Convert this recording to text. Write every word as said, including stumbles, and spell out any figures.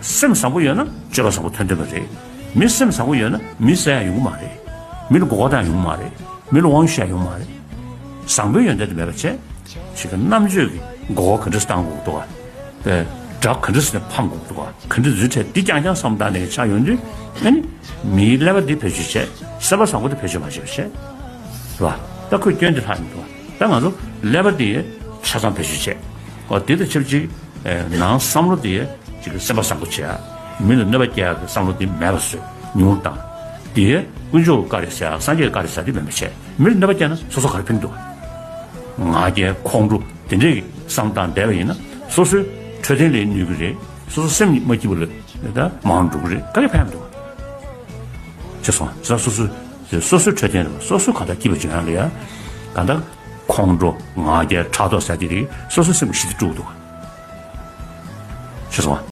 སེམས་བཟང་པོ་ཡོད་ན་སྤྱོད་པ་བཟང་པོ་ཐོན་ཐུབ་པ་རེད། མི་སེམས་བཟང་པོ་ཡོད་ན་མི་བསད་ཡ་ཡོང་གི་མ་རེད། མི་ལ་མགོ་སྐོར་བཏང་ཡ་ཡོང་གི་མ་རེད། མི་ལ་དབང་ཤེད་ཡོང་གི་མ་རེད། བཟང་པོའི་ཡོན་ཏན་དེ་མེད་པ་བྱས། ཞིག་གི་རྣམ་དཔྱོད་ཀྱི་མགོ་སྐོར་ག་འདྲ་སེ་བཏང་དགོས་འདུག་ག་དགྲ་ག་འདྲ་སེ་ནས་ཕམ་དགོས་འདུག་ག་ག་འདྲ་རྫུས་ཁྲལ་འདི་རྐྱང་རྐྱང་བསམ་བཏང་ནས་ཆགས་ཡོང་དུས། ཨ་ནི་མིའི་ཀླད་པ་འདི་བེད་སྤྱོད་བྱས། སེམས་པ་བཟང་པོ་འདི་བེད་སྤྱོད་མ་བྱས་པ་བྱས། རེད་བ། ད་ཁོའི་སྐྱོན་འདི་ལྷག་མི་འདུག་ག་ད་ང་ཚོ་ཀླད་པ་འདི་ཆ་ཚང་བེད་སྤྱོད་བྱས། ཨོ་དེ་དང་ཆབས་ཅིག་ནང་བསམ་བློ་དེ་ཅིག་སེམས་པ་བཟང་པོ་བྱེད་ཡ། མི་ལ་གནོད་པ་སྐྱེལ་ཡ་གི་བསམ་བློ་དེ་མེད་པ་བཟོས་ཉུང་བཏང་། དེ་ཀུན་མཆོག་གི་བཀའ་རེད་ཟེར་ཡ། སངས་རྒྱས་ཀྱི་བཀའ་རེད་ཟེར་ཡ་དེ་མེད་པ་བྱས། མི་ལ་གནོད་པ་སྐྱེལ་ན་སོ་སོ་ག་རེ་ཕན་གྱི་འདུག་ག་ང་རྒྱལ་ཁོང་ཁྲོ་དེ་འདྲས་ཀྱི་བསམ་བཏང་བསྡད་པ་ཡིན་ན། སོ་སོའི་འཕྲོད་བསྟེན་ལ་གནོད་ཀྱི་རེད། སོ་སོ་སེམས་མ་སྐྱིད་པ་ལ་ད་མང་འགྲོ་གི་རེད། ག་རེ་ཕན་འདུག་ག་ཤེས་སོང་། ས་སོ་སོ་སོ་སོའི་འཕྲོད་བསྟེན་ལ་སོ་སོ་གང་ལྟར་སྐྱིད་པ་བྱུང་ཡ་ལ་ཡ། གང་ལྟར་ཁོང་ཁྲོ་ང་རྒྱལ་ཕྲག་དོག་ཟེར་དེ་རིགས་སོ་སོའི་སེམས་ལ་ཞི་བདེ་སྤྲོད་འདུག་ག་ཤེས་སོང་།